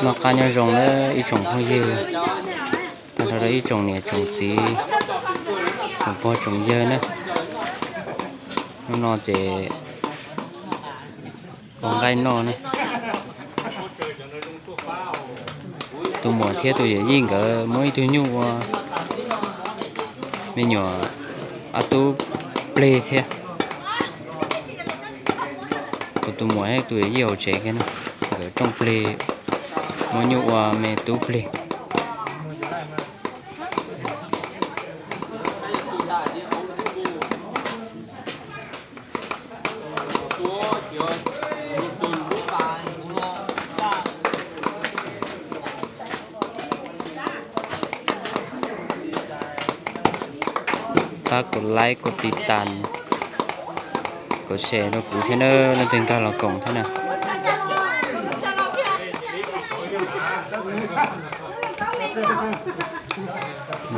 Noj qab nyob zoo na ib tsoom phooj ywg, tag nrho rau ib tsoom niam tsoom txiv, tsoom pog tsoom yawg na. Hnub no ces ua nqaij noj na. Tus muam thiab tus yawm yij nkawd muab ib tug nyuj ua me nyuam ob tub pleg thiab. Kuv tus muam thiab tus yawm yij hauv tsev kiag no, nkawd rooj pleg, muab nyuj ua me tub pleg. Pab kuv like, kuv tiv tas, kuv share rau kuv thiab na, leej twg nkag los koom thiab na.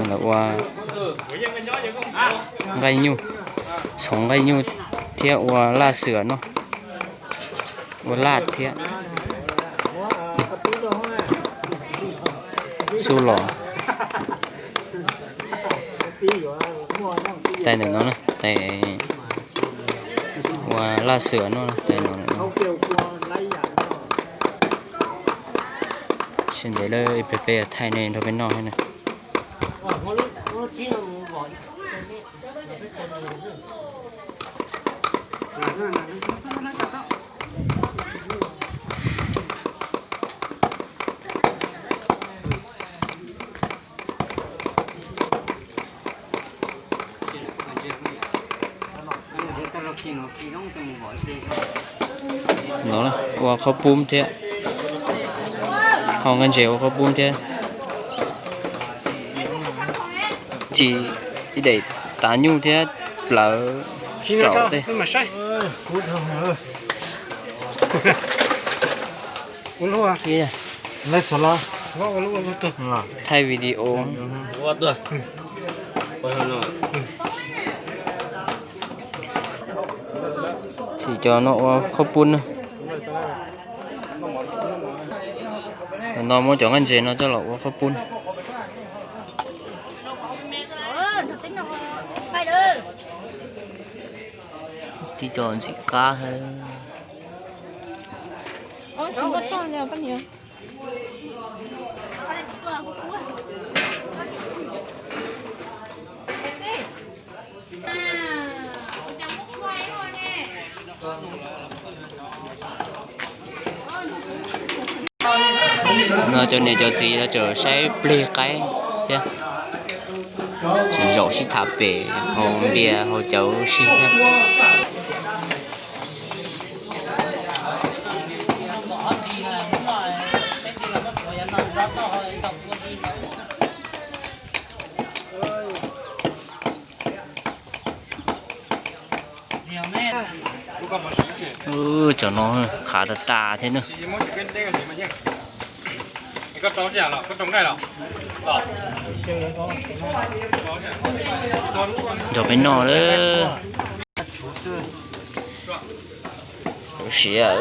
Lawv ua nqaij nyuj, txhoov nqaij nyuj thiab ua laj xwm noj, ua laj thiab xub los. Tais ntawm no na, tais ua laj xwm noj tais no. Sawv ntxov lawm, ib pliag peb yuav thaij nej nrog peb noj thiab na. No ua qhaub poob thiab, hau nqaij ntses ua qhaub poob thiab, ci ib daim tav nyuj thiab plawv raum tej. Thaij video. Sim cov no ua qhaub poob na. No muab cov nqaij ntses no coj los ua qhaub poob. Tib co ntxim qab. No cov niam cov txiv lawv tseem saib plig qaib thiab, tseem zaum sib tham pem haus npias haus cawv sib thiab. Cov no qhav tas tas thiab na. Nrog peb noj lawm. Siav.